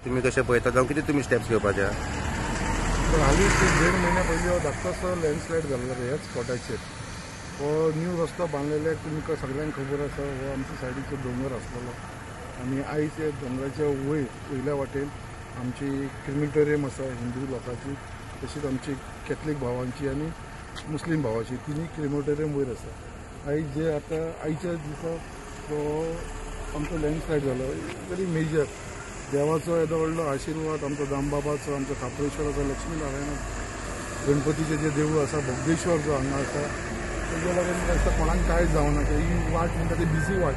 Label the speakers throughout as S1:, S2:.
S1: तुमी कशें पळयता जावं कितें तुमी स्टेप्स घेवपाचे?
S2: हालींच 1.5 म्हयन्या पयलीं हो धाकटोसो लँडस्लायड जाल्लो ह्याच स्पॉटाचेर. हो न्यू रस्तो बांदलेले तुमकां सगळ्यांक खबर आसा. हो आमच्या सायडीचो दोंगर आसलेलो आनी आयज ह्या दोंगराच्या वयर वयल्या वाटेन आमची क्रिमिटोरियम आसा हिंदू लोकांची, तशीच आमची कॅथलीक भावांची आनी मुस्लीम भावाची, तिनूय क्रिमिटोरियम वयर आसा. आयज जे आतां आयच्या दिसा तो आमचो लँडस्लायड जालो व्हेरी मेजर. देवाचो येदो व्हडलो आशिर्वाद आमचो दामबाबाचो, आमचो खाप्रेश्वराचो, लक्ष्मी नारायण गणपतीचें जें देवूळ आसा, बोगदेश्वर जो हांगा आसा, तेज्या लागून दिसता कोणाक कांय जावना. ही वाट म्हणटा ती बिजी वाट,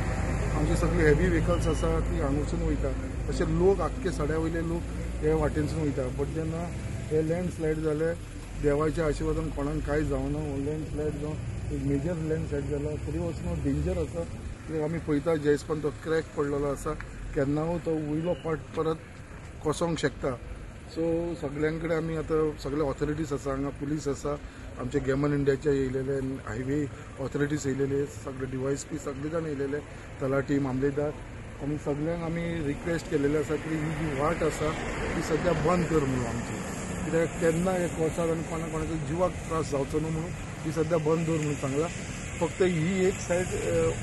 S2: आमची सगळी हेवी व्हेकल्स आसा ती हांगासून वयता, तशें लोक आख्खे सड्या वयले लोक हे वाटेनसून वयता. बट जेन्ना हे लँडस्लायड जाले देवाच्या आशिर्वादान कोणाक कांय जावना. हो लँडस्लायड जावन एक मेजर लँडस्लायड जाला तरी वचून डेंजर आसा. कित्याक आमी पळयता जयस्पान तो क्रॅक पडलेलो आसा, केन्नाय तो वयलो पार्ट परत कोसोंक शकता. सो सगळ्यां कडेन आमी आतां सगळे ऑथॉरिटीज आसा हांगा, पुलीस आसा, आमचे गॅमन इंडियाचे येयलेले, हायवे ऑथॉरिटीज येयलेले, सगळे DYSP सगळे जाण येयलेले, तलाठी, मामलेदार. आनी सगळ्यांक आमी रिक्वेस्ट केलेले आसा की ही जी वाट आसा ती सद्या बंद कर म्हणून आमची, कित्याक केन्ना हे कोसार आनी कोणा कोणाच्या जिवाक त्रास जावचो न्हू म्हणून ही सद्या बंद दवर म्हणून सांगला. फक्त ही एक सायड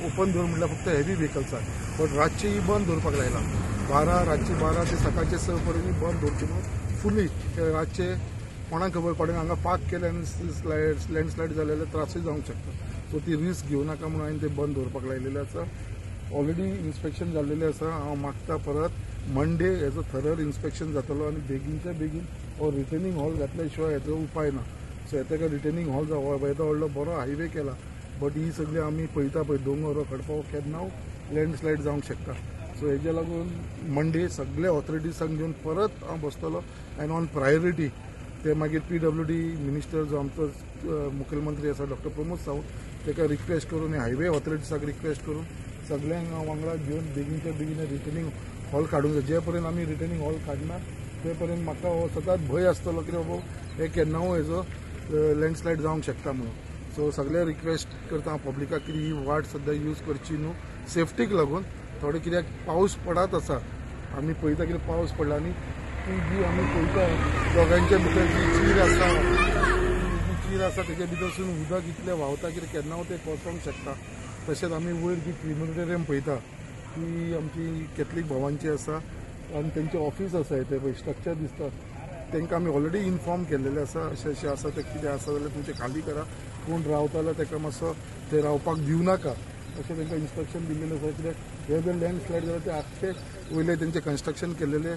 S2: ओपन दवर म्हटल्यार फक्त हेवी व्हेकल्साक, बट रातची ही बंद दवरपाक लायला. 12 रातची 12 ते सकाळचे 6 पर्यंत बंद दवरची म्हणून फुली. रातचे कोणाक खबर पडना हांगा पार्क केले आनी लँडस्लायड जाले जाल्यार त्रासूय जावंक शकता. सो ती रिस्क घेवं नाका म्हणून हांवें ते बंद दवरपाक लायलेलें आसा. ऑलरेडी इन्स्पेक्शन जाल्लेलें आसा. हांव मागता परत मंडे हेजो थरर इन्स्पेक्शन जातलो आनी बेगीनच्या बेगीन हो रिटर्निंग हॉल घातल्या शिवाय हेजो उपाय ना. सो ताका रिटर्निंग हॉल जावं, येदो व्हडलो बरो हायवे केला, बट ही सगळी आमी पळयता पळय दोंगर खडपाव केन्ना लँडस्लायड जावंक शकता. सो हेज्या लागून मंडे सगळे ऑथॉरिटीजांक घेवन परत हांव बसतलो एन्ड ऑन प्रायोरिटी ते मागीर PWD minister जो आमचो मुखेलमंत्री आसा डॉक्टर प्रमोद सावंत ताका रिक्वेस्ट करून, हायवे ऑथॉरिटीजाक रिक्वेस्ट करून सगळ्यांक हांव वांगडा घेवन बेगीनच्या बेगीन रिटर्निंग हॉल काडूंक जाय. जे पर्यंत आमी रिटर्निंग हॉल काडना ते पर्यंत म्हाका हो सदांच भंय आसतलो की बाबा हे केन्नाय हेजो लँडस्लायड जावंक शकता म्हणून. सो सगळे रिक्वेस्ट करता हांव पब्लिकाक की ही वाट सद्या यूज करची न्हू, सेफ्टीक लागून. थोडे कित्याक पावस पडत आसा, आमी पळयता कितें पावस पडला आनी ती जी आमी पळयता दोगांच्या भितर जी चीर आसा, जी चीर आसा तेच्या भितरसून उदक इतलें व्हांवता कितें केन्ना तें कोसोंक शकता. तशेंच आमी वयर जी क्रिमिटोरियम पळयता ती आमची कॅथलीक भावांची आसा आनी तेंचें ऑफीस आसा, तें पळय स्ट्रक्चर दिसता. तांकां आमी ऑलरेडी इन्फॉर्म केल्लेलें आसा, अशें अशें आसा तें कितें आसा जाल्यार तुमचें खाली करा, कोण रावता जाल्यार ताका मातसो थंय रावपाक दिवं नाका अशें तांकां इन्स्ट्रक्शन दिल्लेलें आसा. कित्याक हे जर लँडस्लायड जाल्यार ते आख्खे वयले तेंचें कन्स्ट्रक्शन केल्लेलें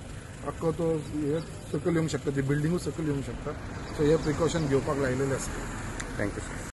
S2: आख्खो तो हे सकयल येवंक शकता, ती बिल्डिंगूच सकयल येवंक शकता. सो हे प्रिकॉशन घेवपाक लायलेलें आसा.
S1: Thank you sir.